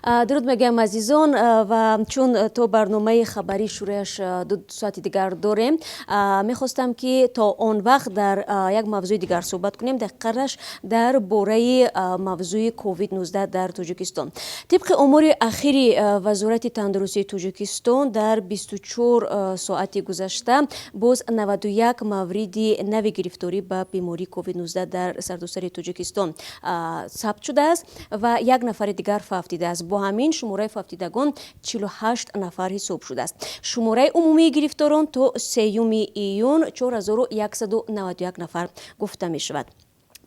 Дуруд мегӯям, азизон, ва чун то барномаи хабарӣ шурӯяш 2 соати дигар дорем, мехостам, ки то он вақт дар як мавзӯи дигар суҳбат кунем, дақиқараш дар бораи мавзӯи COVID-19 дар Тоҷикистон. Тибқи омори ахири Вазорати тандурустии Тоҷикистон, дар 24 соати гузашта боз 91 мавриди нави гирифторӣ ба бемории COVID-19 дар сартосари Тоҷикистон сабт шудааст ва як нафари дигар фавтидааст. Бо ҳамин, шумораи фавтидагон 48 нафар ҳисоб шудааст. Шумораи умумии гирифторон то 3 июн 4191 нафар гуфта мешавад.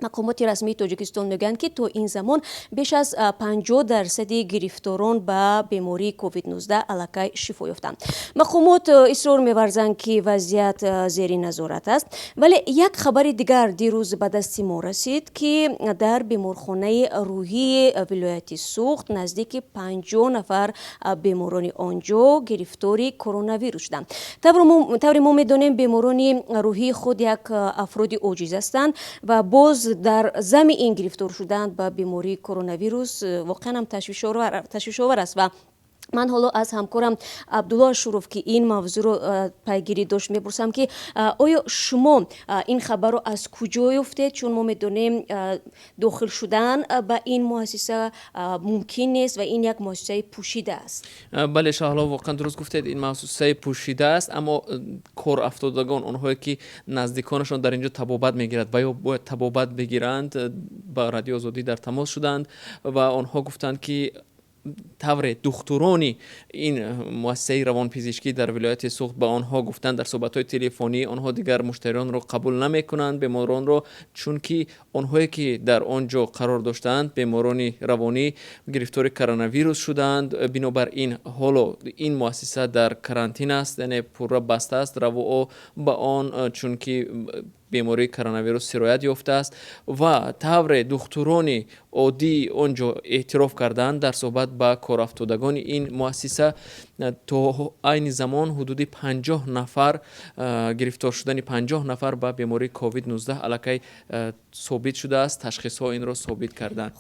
Мақомоти расмии Тоҷикистон мегӯянд, ки то ин замон беш аз 50 дарсади гирифторон ба бемории COVID-19 аллакай шифо ёфтанд. Мақомот исрор меварзанд, ки вазъият зери назорат аст, вале як хабари дигар дирӯз ба дасти мо расид, ки дар беморхонаи рӯҳии вилояти Суғд наздики 50 нафар беморони он ҷо гирифтори коронавирус шуданд. Тавре мо медонем, беморони рӯҳии худ як афроди оҷиз ҳастанд ва боз дар зами ин гирифтор шудан ба бемории коронавирус воқеан ҳам ташвишовар аст. Ва ман ҳоло аз ҳамкорам Абдулло Ашуров, ки ин мавзӯъро пайгирӣ дошт, мепурсам, ки оё шумо ин хабарро аз куҷо ёфтед, чун мо медонем, дохил шудан ба ин муассиса мумкин нест ва ин як муассисаи пӯшида аст. Бале, Шаҳло, воқеан дуруст гуфтед, ин муассисаи пӯшида аст, аммо корафтодагон, онҳое ки наздиконашон дар ин ҷо табобат мегирад ва ё бояд табобат бигиранд, ба Радиои Озодӣ дар тамос шуданд ва онҳо гуфтанд, ки тавре духтурони ин муассисаи равонпизишкӣ дар вилояти Суғд ба онҳо гуфтанд дар суҳбатҳои телефонӣ, онҳо дигар муштариёнро қабул намекунанд, беморонро, чунки онҳое ки дар он ҷо қарор доштаанд, беморони равонӣ гирифтори коронавирус шудаанд. Бинобар ин ҳоло ин муассиса дар карантин аст, яъне пурра баста аст равуо ба он, чунки бемории коронавирус сироят ёфтааст. Ва тавре духтурони оддии он ҷо эътироф карданд дар суҳбат ба корафтодагони ин муассиса, то айни замон ҳудуди 50 нафар, гирифтор шудани 50 нафар ба бемории COVID-19 аллакай собит шудааст, ташхисҳо инро собит карданд.